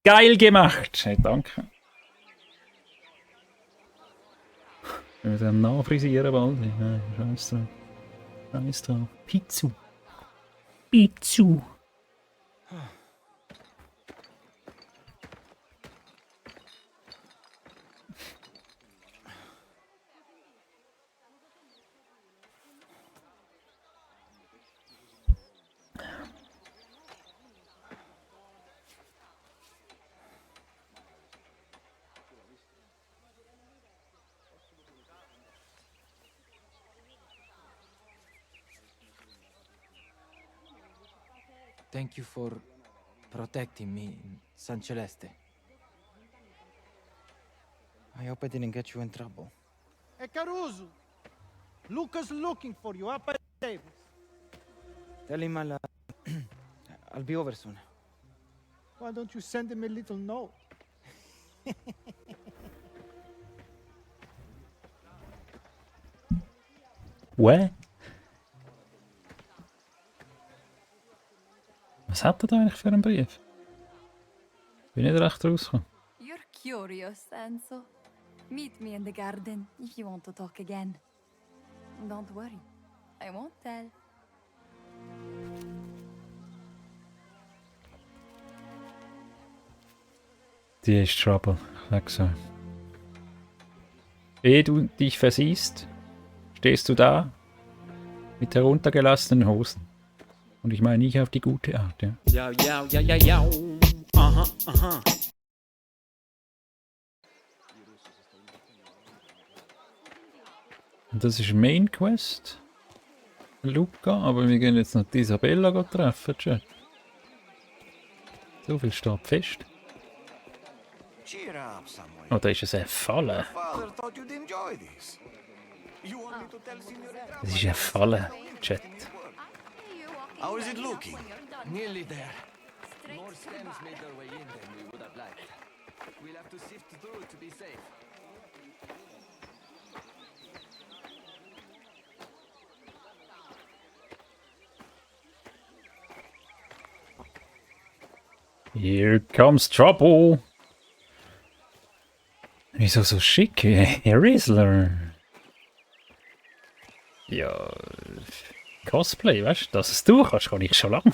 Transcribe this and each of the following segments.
Geil gemacht! Hey, danke. Wir müssen nachfrisieren bald. Ja, scheiß drauf. Scheiß drauf. Pizzu. Pizzu. Thank you for protecting me in San Celeste. I hope I didn't get you in trouble. Hey, Caruso! Luca's looking for you up at the tables. Tell him I'll be over soon. Why don't you send him a little note? What? Was hat er da eigentlich für einen Brief? Bin nicht recht rausgekommen. You're curious, Enzo. Meet me in the garden if you want to talk again. Don't worry, I won't tell. Die ist Trouble, ich sag so. Ehe du dich versiehst, stehst du da mit heruntergelassenen Hosen. Und ich meine nicht auf die gute Art, ja. Ja, ja, ja, ja, ja. Aha, aha. Und das ist Main Quest. Luca, aber wir gehen jetzt noch die Isabella treffen, Chat. So viel steht fest. Cheer up, Samuel. Oh, da ist es eine Falle. Father thought you'd enjoy this. You want me to tell Signore Das ist eine Falle, Chat. How is it looking? Nearly there. More scams made their way in than we would have liked. We'll have to sift through to be safe. Here comes trouble. Wieso so schick? Herr Rizzler. Ja, Cosplay, weißt du, dass es du kannst, kann ich schon lange.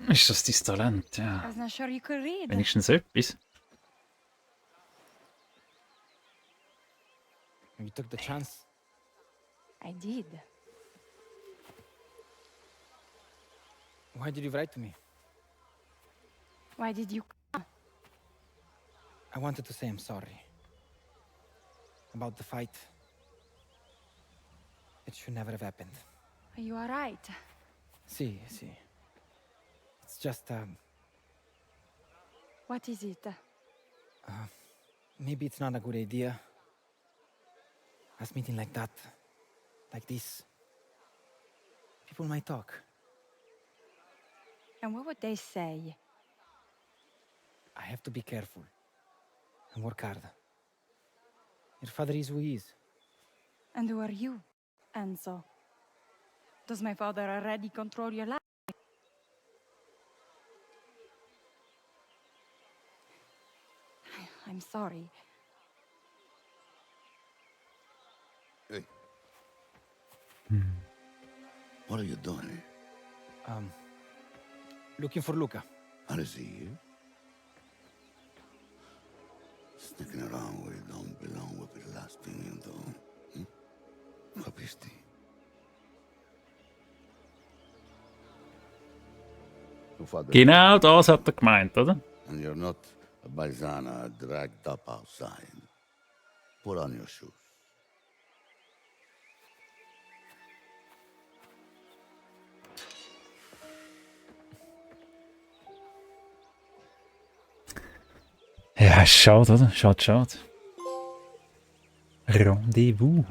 Ist das dein Talent? I Ja. was not sure you could read. Wenigstens etwas. You took the chance. I did. Why did you write to me? Why did you? I wanted to say I'm sorry. About the fight. It should never have happened. You are right. See. It's just, What is it? maybe it's not a good idea. Us meeting like that. Like this. People might talk. And what would they say? I have to be careful. And work hard. Your father is who he is. And who are you, Enzo? Does my father already control your life? I'm sorry. Hey. What are you doing? Looking for Luca. How is he here? Sticking around where you don't belong will be the last thing you do. Capisti? Your father, Genau das hat er gemeint, oder? and you're not a paisana dragged up outside. Put on your shoes. Ja, schade, oder? Schade. Rendezvous.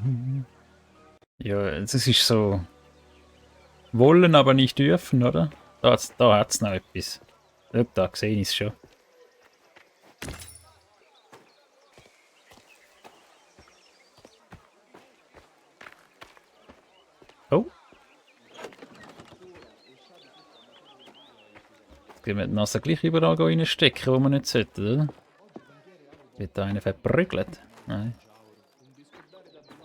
Ja, es ist so... Wollen, aber nicht dürfen, oder? Da hat's noch etwas. Da sehe ich es schon. Oh. gehen wir die Nase gleich überall reinstecken, wo man nicht sollte, oder? Wird da einer verprügelt? Nein.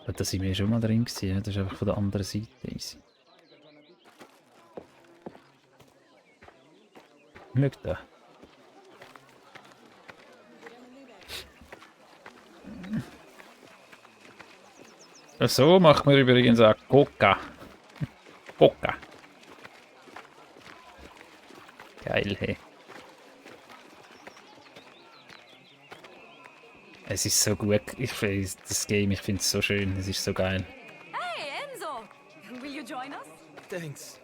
Da sind wir schon mal drin gewesen, das ist einfach von der anderen Seite easy. Schau da. So macht man übrigens auch Coca. Coca. Geil, hey. Es ist so gut. Das Game, ich finde es so schön. Es ist so geil. Hey, Enzo! Will you join us? Thanks.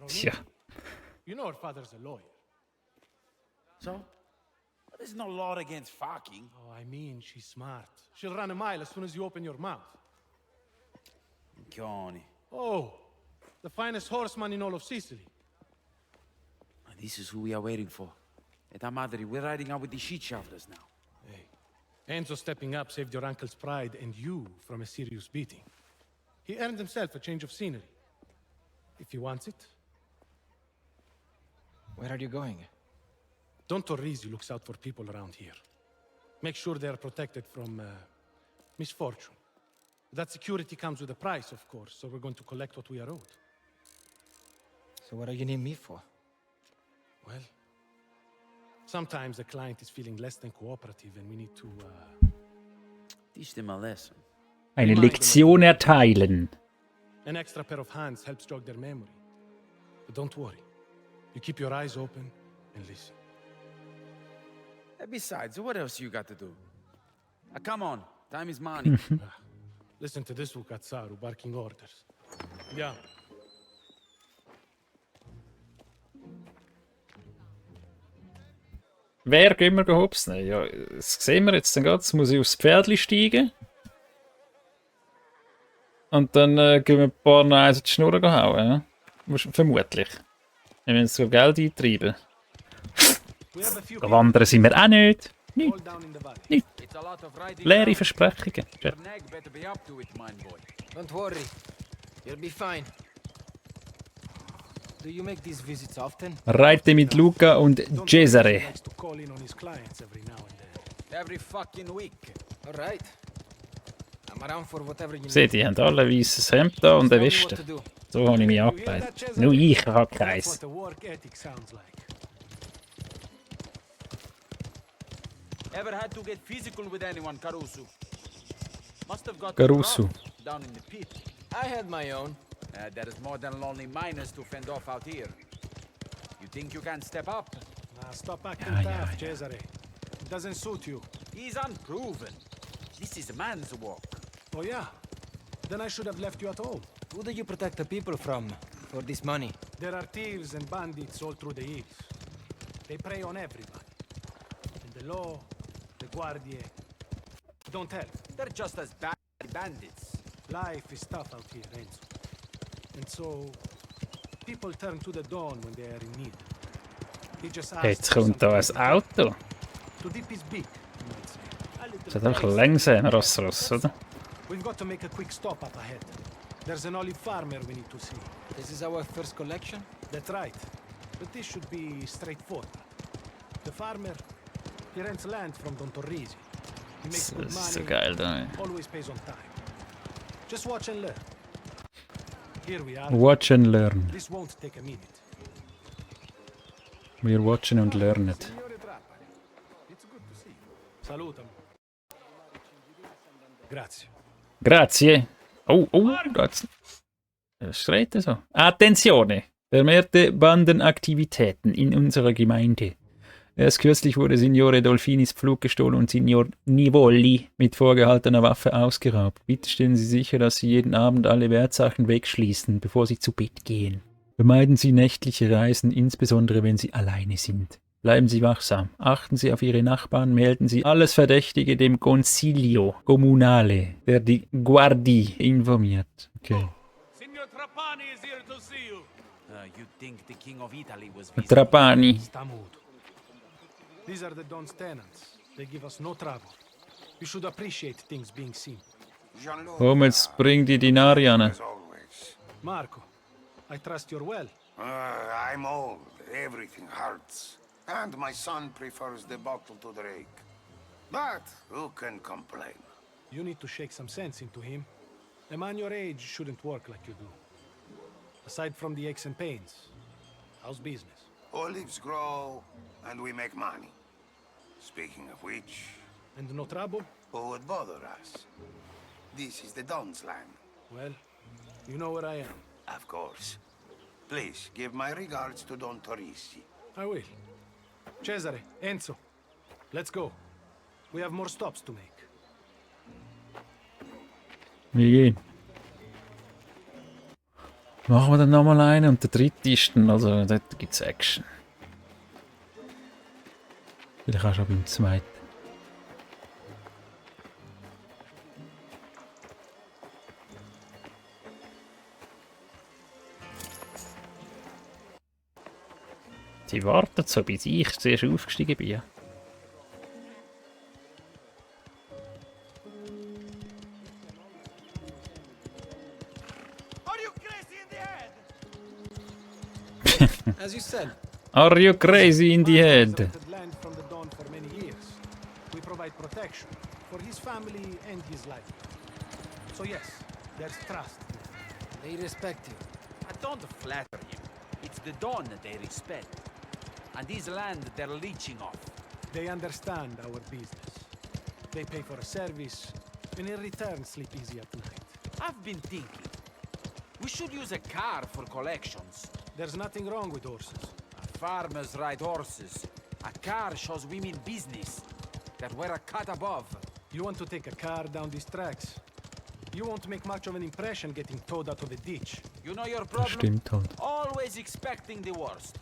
Tja. You know her father's a lawyer. So? There's no law against fucking. Oh, I mean, she's smart. She'll run a mile as soon as you open your mouth. Johnny. Oh, the finest horseman in all of Sicily. This is who we are waiting for. Eta madre, we're riding out with the shit shovelers now. Hey, Enzo stepping up saved your uncle's pride and you from a serious beating. He earned himself a change of scenery. If he wants it. Where are you going? Don Torrisi looks out for people around here. Make sure they are protected from misfortune. That security comes with a price, of course, so we're going to collect what we are owed. So what do you need me for? Well, sometimes the client is feeling less than cooperative and we need to, Teach them a lesson. Eine Lektion erteilen. An extra pair of hands helps jog their memory. But don't worry. You keep your eyes open and listen. Besides, what else you got to do? Come on, time is money. Listen to this Ukatsaru barking orders. Yeah. Wer gehen wir gehopst? Ja, das sehen wir jetzt dann gerade. Jetzt muss ich aufs Pferdli steigen. Und dann gehen wir ein paar Neise die Schnur hauen. Ja? Vermutlich. Wir müssen so Geld eintreiben. Wandern sind wir auch nicht. Nicht. Nicht. Leere Versprechungen. Ja. Don't worry. You'll be fine. Do you make these visits often? Reite mit Luca und Cesare. Likes to call in on his clients every now and then. Every fucking week. All right. I'm around for whatever you need. Seht, die haben alle ein weißes Hemd da und eine Tell me what Weste. to do. So habe ich mich You hear angekleidet. that, Cesare? Nur ich habe That's keins. what the work ethic sounds like. Ever had to get physical with anyone, Caruso? Must have got Caruso. rough down in the pit. I had my own. There is more than lonely miners to fend off out here. You think you can step up? Now stop acting Yeah, tough, yeah. Cesare. It doesn't suit you. He's unproven. This is a man's work. Oh yeah? Then I should have left you at home. Who do you protect the people from for this money? There are thieves and bandits all through the hills. They prey on everybody. And the law, the guardie, don't help. They're just as bad bandits. Life is tough out here, Enzo. And so, people turn to the Don when they are in need. He just asks Jetzt for kommt da something ein Auto. to dip his beak, you might say. A little Das hat einfach taste. langsam, Ross, oder? We've got to make a quick stop up ahead. There's an olive farmer we need to see. This is our first collection? That's right. But this should be straightforward. The farmer, he rents land from Don Torrisi. He makes Das good ist so money, geil da. ey. always pays on time. Just watch and learn. Here we are. Watch and learn. This won't take a minute. Wir watchen und lernen. Signore Trapani, it's good to see you. Salutami. Grazie. Grazie. Oh, das schreit er so. Attenzione! Vermehrte Bandenaktivitäten in unserer Gemeinde. Erst kürzlich wurde Signore Dolfinis Pflug gestohlen und Signor Nivoli mit vorgehaltener Waffe ausgeraubt. Bitte stellen Sie sicher, dass Sie jeden Abend alle Wertsachen wegschließen, bevor Sie zu Bett gehen. Vermeiden Sie nächtliche Reisen, insbesondere wenn Sie alleine sind. Bleiben Sie wachsam. Achten Sie auf Ihre Nachbarn. Melden Sie alles Verdächtige dem Consiglio Comunale, der die Guardi informiert. Okay. Signor Trapani is here to see you. You think the king of Italy was Trapani. Sta muto. These are the Don's tenants. They give us no trouble. You should appreciate things being seen. Komm, jetzt bring die Dinari an. As always. Marco, I trust you're well. I'm old. Everything hurts. And my son prefers the bottle to the rake. But who can complain? You need to shake some sense into him. A man your age shouldn't work like you do. Aside from the aches and pains, how's business? Olives grow, and we make money. Speaking of which, And no trouble? who would bother us? This is the Don's land. Well, you know where I am. Of course. Please, give my regards to Don Torrisi. I will. Cesare, Enzo, let's go. We have more stops to make. Wir gehen. Machen wir dann nochmal einen und der dritte ist dann, also dort gibt es Action. Vielleicht auch schon beim zweiten. Sie warten so, bis ich zuerst aufgestiegen bin. Are you crazy in the head? As you said, Are you crazy in the head? Rented land from the Don for many years. We provide protection for his family and his life. So yes, there's trust. they respect you. Don't flatter him. It's the Don that they respect. And this land they're leeching off. They understand our business. They pay for a service, and in return sleep easy at night. I've been thinking. We should use a car for collections. There's nothing wrong with horses. Farmers ride horses. A car shows women business. That we're a cut above. You want to take a car down these tracks? You won't make much of an impression getting towed out of a ditch. You know your Das problem? stimmt halt. Always expecting the worst.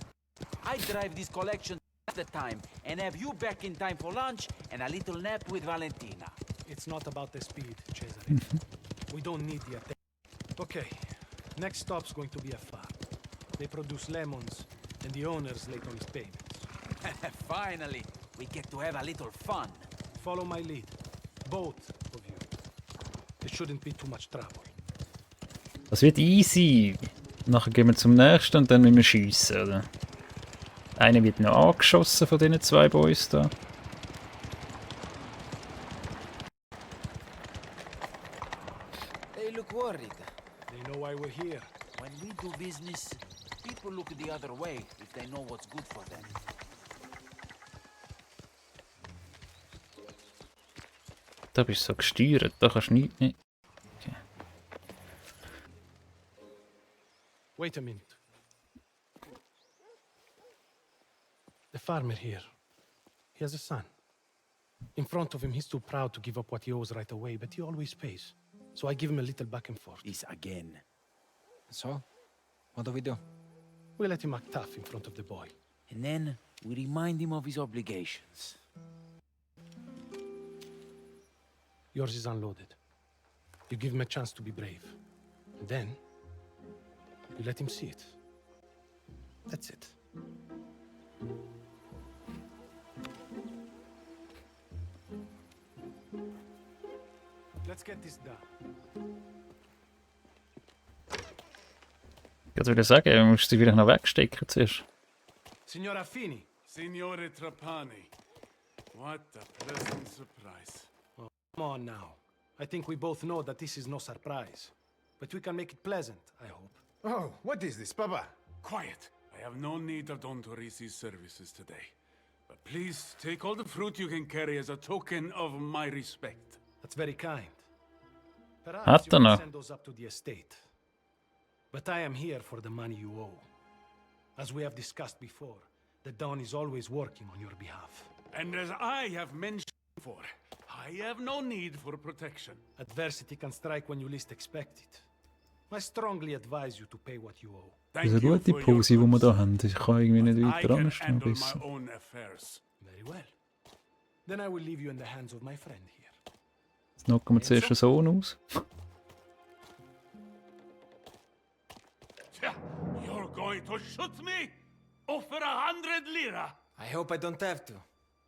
I drive this collection at the time and have you back in time for lunch and a little nap with Valentina. It's not about the speed, Cesare. We don't need the attention. Okay, next stop's going to be a farm. They produce lemons, and the owner's late on his payments. Finally, we get to have a little fun. Follow my lead. Both of you. It shouldn't be too much trouble. Das wird easy. Nachher gehen wir zum nächsten und dann müssen wir schiessen, oder? Einer wird noch angeschossen von diesen zwei Boys da. They look worried. They know why we're here. When we do business, people look the other way if they know what's good for them. Da bist du so gesteuert, da kannst du nichts mehr. Wait a minute. The farmer here. He has a son. In front of him, he's too proud to give up what he owes right away, but he always pays. So I give him a little back and forth. This again. So, what do we do? We let him act tough in front of the boy. And then we remind him of his obligations. Yours is unloaded. You give him a chance to be brave. And then, you let him see it. That's it. Let's get this done. Ich würde sagen, du musst sie vielleicht noch wegstecken zuerst. Signora Fini. Signore Trapani, what a pleasant surprise. Come on now. I think we both know that this is no surprise. But we can make it pleasant, I hope. Oh, what is this, Papa? Quiet. I have no need of Don Torrisi's services today. But please, take all the fruit you can carry as a token of my respect. That's very kind. Perhaps Hat you er can noch? send those up to the estate. But I am here for the money you owe. As we have discussed before, the Don is always working on your behalf. And as I have mentioned before, I have no need for protection. Adversity can strike when you least expect it. I strongly advise you to pay what you owe. Das ist eine gute Pose, die wir da haben. Ich kann irgendwie nicht I weiter can anstehen. handle Besser. my own affairs. Very well. Then I will leave you in the hands of my friend here. Jetzt knocken wir zuerst den Sohn aus. You're going to shoot me? Offer 100 lira? I hope I don't have to.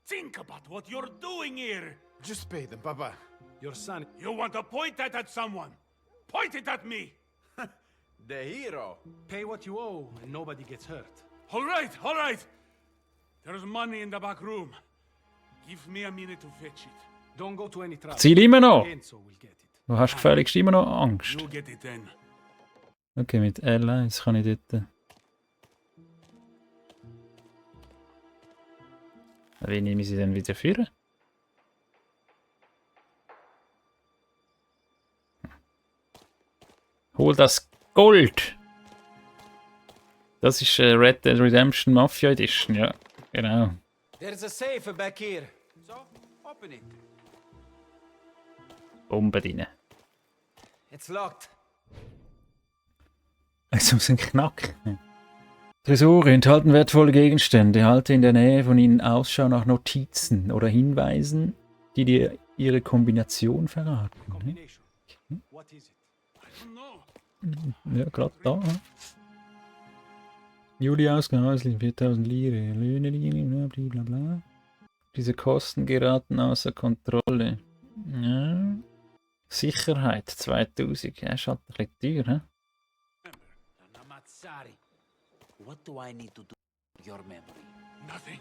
Think about what you're doing here. Just pay them, Papa. Your son. You want to point that at someone? Point it at me! The hero. Pay what you owe, and nobody gets hurt. All right, all right. There's money in the back room. Give me a minute to fetch it. Don't go to any trouble. Ziel immer noch! Enzo will get it. Du hast gefälligst immer noch Angst. You get it then. Okay, mit L1 kann ich dort... Wie nehme ich sie denn wieder führen? Hol das Gold! Das ist Red Dead Redemption Mafia Edition, ja. Genau. There's a safe back here. So, open it. Bomben rein. It's locked. Also muss ein Knack. Tresore enthalten wertvolle Gegenstände. Halte in der Nähe von ihnen Ausschau nach Notizen oder Hinweisen, die dir ihre Kombination verraten. Combination. What is it? I don't know. Ja, gerade da. Juli-Ausgaben, häuslich 4000 Lire, Löhne, blablabla. Diese Kosten geraten außer Kontrolle. Ja. Sicherheit 2000. Ja, ist halt ein bisschen teuer, hä? Namazzari. What do I need to do with your memory? Nothing.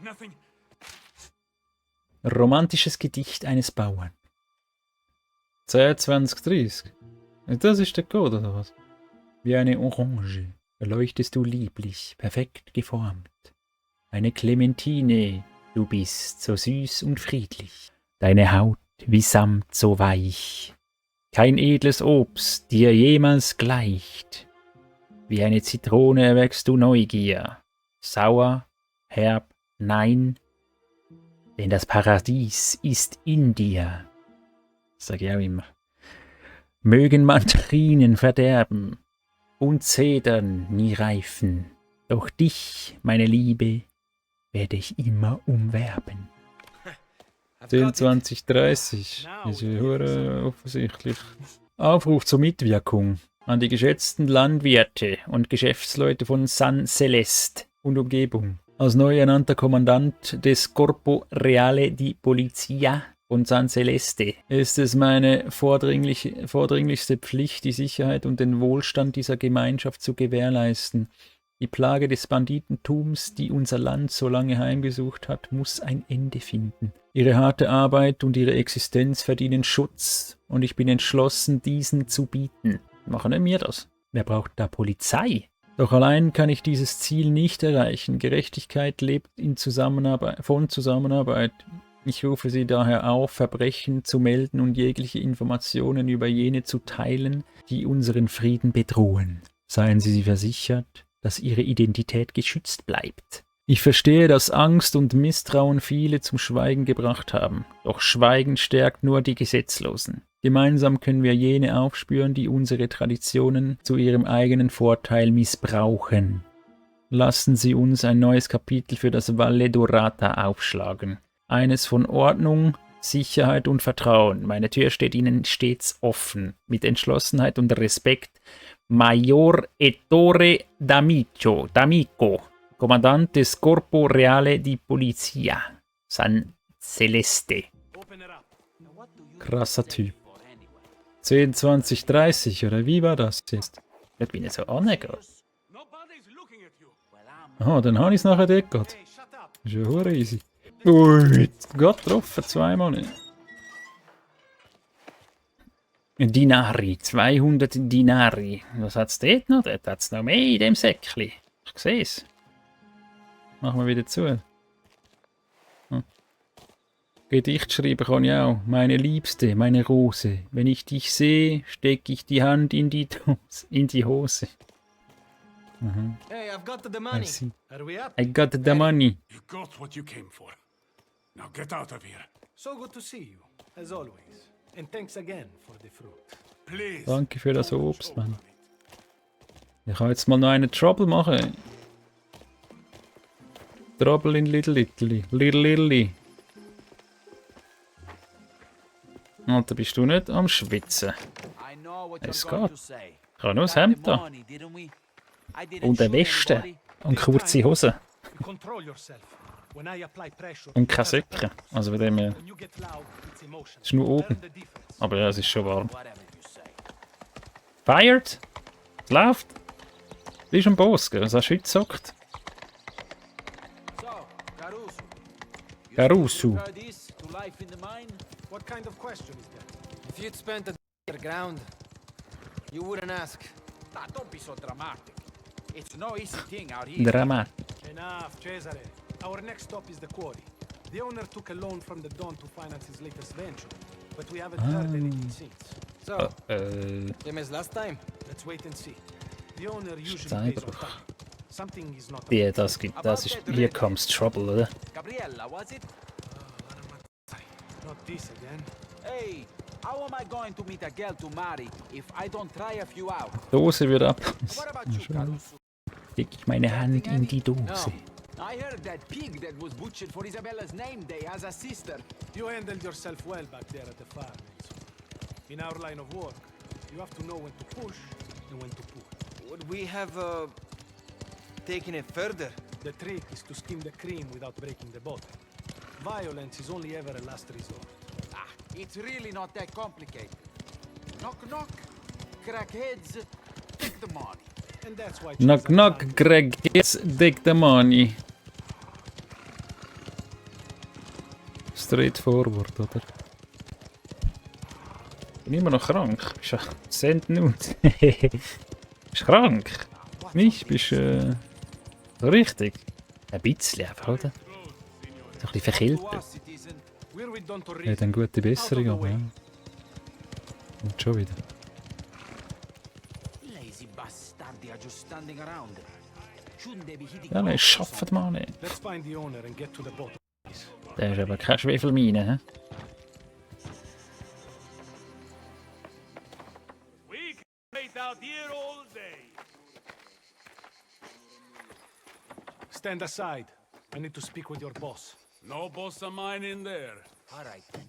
Nothing. Romantisches Gedicht eines Bauern. 10, 20, 30. Das ist der Code, oder was? Wie eine Orange erleuchtest du lieblich, perfekt geformt. Eine Clementine, du bist so süß und friedlich. Deine Haut wie Samt so weich. Kein edles Obst dir jemals gleicht. Wie eine Zitrone erwächst du Neugier. Sauer, herb, nein. Denn das Paradies ist in dir. Das sag ich auch immer. Mögen Mandarinen verderben und Zedern nie reifen. Doch dich, meine Liebe, werde ich immer umwerben. 10, 20, 30. Ist ja hure offensichtlich. Aufruf zur Mitwirkung an die geschätzten Landwirte und Geschäftsleute von San Celeste und Umgebung. Als neu ernannter Kommandant des Corpo Reale di Polizia von San Celeste ist es meine vordringlichste Pflicht, die Sicherheit und den Wohlstand dieser Gemeinschaft zu gewährleisten. Die Plage des Banditentums, die unser Land so lange heimgesucht hat, muss ein Ende finden. Ihre harte Arbeit und ihre Existenz verdienen Schutz und ich bin entschlossen, diesen zu bieten. Machen wir das? Wer braucht da Polizei? Doch allein kann ich dieses Ziel nicht erreichen. Gerechtigkeit lebt von Zusammenarbeit. Ich rufe Sie daher auf, Verbrechen zu melden und jegliche Informationen über jene zu teilen, die unseren Frieden bedrohen. Seien Sie versichert, dass Ihre Identität geschützt bleibt. Ich verstehe, dass Angst und Misstrauen viele zum Schweigen gebracht haben. Doch Schweigen stärkt nur die Gesetzlosen. Gemeinsam können wir jene aufspüren, die unsere Traditionen zu ihrem eigenen Vorteil missbrauchen. Lassen Sie uns ein neues Kapitel für das Valle Dorata aufschlagen. Eines von Ordnung, Sicherheit und Vertrauen. Meine Tür steht Ihnen stets offen. Mit Entschlossenheit und Respekt. Major Ettore D'Amico, Kommandant des Corpo Reale di Polizia, San Celeste. Krasser Typ. 10, 20, 30, oder wie war das jetzt? Ich bin jetzt so angegangen. Aha, dann habe ich es nachher dort gehabt. Ist ja hure easy. Ui, Gott getroffen, zweimal. Dinari, 200 Dinari. Was hat es dort noch? Dort hat es noch mehr in dem Säckchen. Ich sehe es. Machen wir wieder zu. Gedicht schreiben kann ich auch. Meine Liebste, meine Rose. Wenn ich dich sehe, stecke ich die Hand in die Hose. Mhm. Hey, I've got the I money. see. Are we up? I got the money. You got what you came for. Now get out of here. So good to see you, as always. And thanks again for the fruit. Please. Danke für das don't Obst, choke Mann. on it. Ich kann jetzt mal noch einen Trouble machen. Trouble in Little Italy. Little Italy. Alter, bist du nicht am Schwitzen? I know what Es you're going geht. to say. Ich habe nur das Got the Hemd da. money, didn't we? I didn't Und eine shoot Weste. anybody. Und kurze Hosen. You control yourself. When I apply pressure, Und keine Socken. Also von dem her. when you get loud, it's emotion. Ist nur oben. Learn the difference. Aber ja, es ist schon warm. Whatever you say. Fired? Es läuft. Du bist am Boss, gell? Was hast du heute gezockt? So, Caruso. You Caruso. prefer this to life in the mine? What kind of question is that? If you'd spent it underground, you wouldn't ask. Ah, don't be so dramatic. It's no easy thing out here. Drama. Enough, Cesare. Our next stop is the quarry. The owner took a loan from the Don to finance his latest venture, but we haven't heard anything since. So, Same as last time. let's wait and see. The owner usually Cyber. pays on time. Something is not Ja, das gibt. Das ist. Hier comes Trouble, oder? Gabriella, was it? Not this again. Hey, how am I going to meet a girl to marry if I don't try a few out? Dose wird ab. What about you, Caruso? Leg ich meine Hand in die Dose. I heard that pig that was butchered for Isabella's name day has a sister. You handled yourself well back there at the farm, Enzo. In our line of work, you have to know when to push and when to pull. Would we have taken it further? The trick is to skim the cream without breaking the bottom. Violence is only ever a last resort. Ah, it's really not that complicated. Knock, knock. Crackheads, take the money. And that's why Knock Cesare knock, Tango- Greg, jetzt dig the money. Straight forward, oder? Bin immer noch krank. Bist ja Sendnut. Bist krank? Mich? Bist richtig? Ein bisschen einfach, oder? So ein bisschen verkiltet. To us, citizen. We're with Don Ja, Torrisi. dann gute Besserung, aber ja. Und schon wieder. Lazy bastardi are just standing around. Shouldn't they be hitting Ja, nein, rocks or schafft something? mal nicht. Let's find the owner and get to the bottom. Der ist aber keine Schwefelmine, hä? We can wait out here all day. Stand aside. I need to speak with your boss. No boss of mine in there. All right then.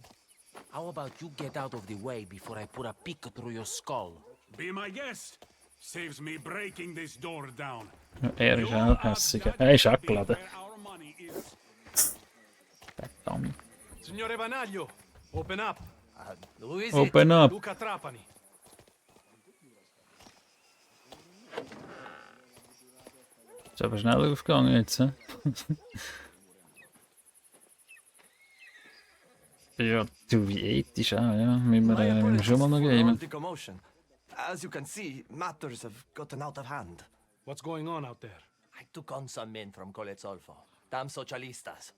How about you get out of the way before I put a pick through your skull? Be my guest. Saves me breaking this door down. Ja, er ist You'll auch hässig. have Er ist that auch geladen. where our money is. Verdammt. Signore Vanaglio, open up. Who is Open up. Luca Trapani. Ist aber schnell aufgegangen jetzt, hä? Ja, du, wie ethisch auch, ja. Müssen wir schon mal noch geben. The commotion. As you can see, matters have gotten out of hand. What's going on out there? I took on some men from Colezzolfo. Damn socialistas.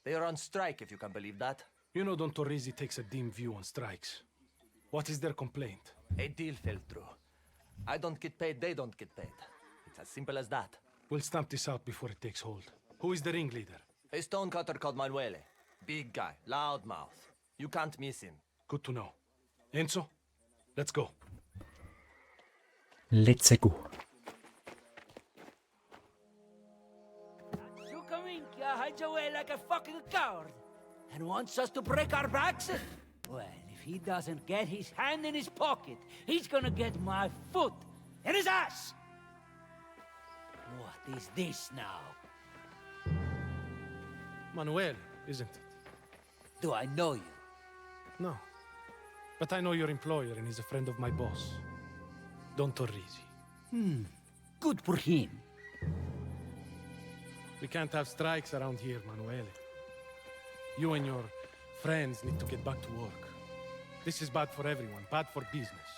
They are on strike, if you can believe that. You know Don Torrisi takes a dim view on strikes. What is their complaint? A deal fell through. I don't get paid, they don't get paid. It's as simple as that. We'll stamp this out before it takes hold. Who is the ringleader? A stonecutter called Manuele. Big guy, loud mouth. You can't miss him. Good to know. Enzo, let's go. Let's go. You come in here, hide away like a fucking coward, and wants us to break our backs? Well, if he doesn't get his hand in his pocket, he's gonna get my foot in his ass! What is this now? Manuel, isn't it? Do I know you? No. But I know your employer and he's a friend of my boss. Don Torrisi. Good for him. We can't have strikes around here, Manuele. You and your friends need to get back to work. This is bad for everyone, bad for business.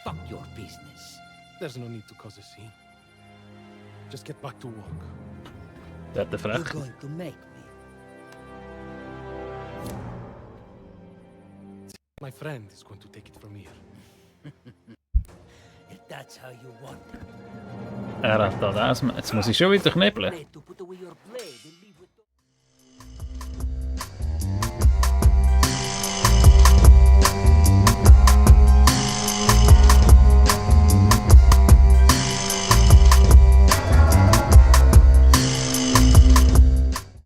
Fuck your business. There's no need to cause a scene. Just get back to work. Der hat den You're frech. going to make me. My friend is going to take it from here. If that's how you want it. Er hat da das. Jetzt muss ich schon wieder knebeln. To put away your blade in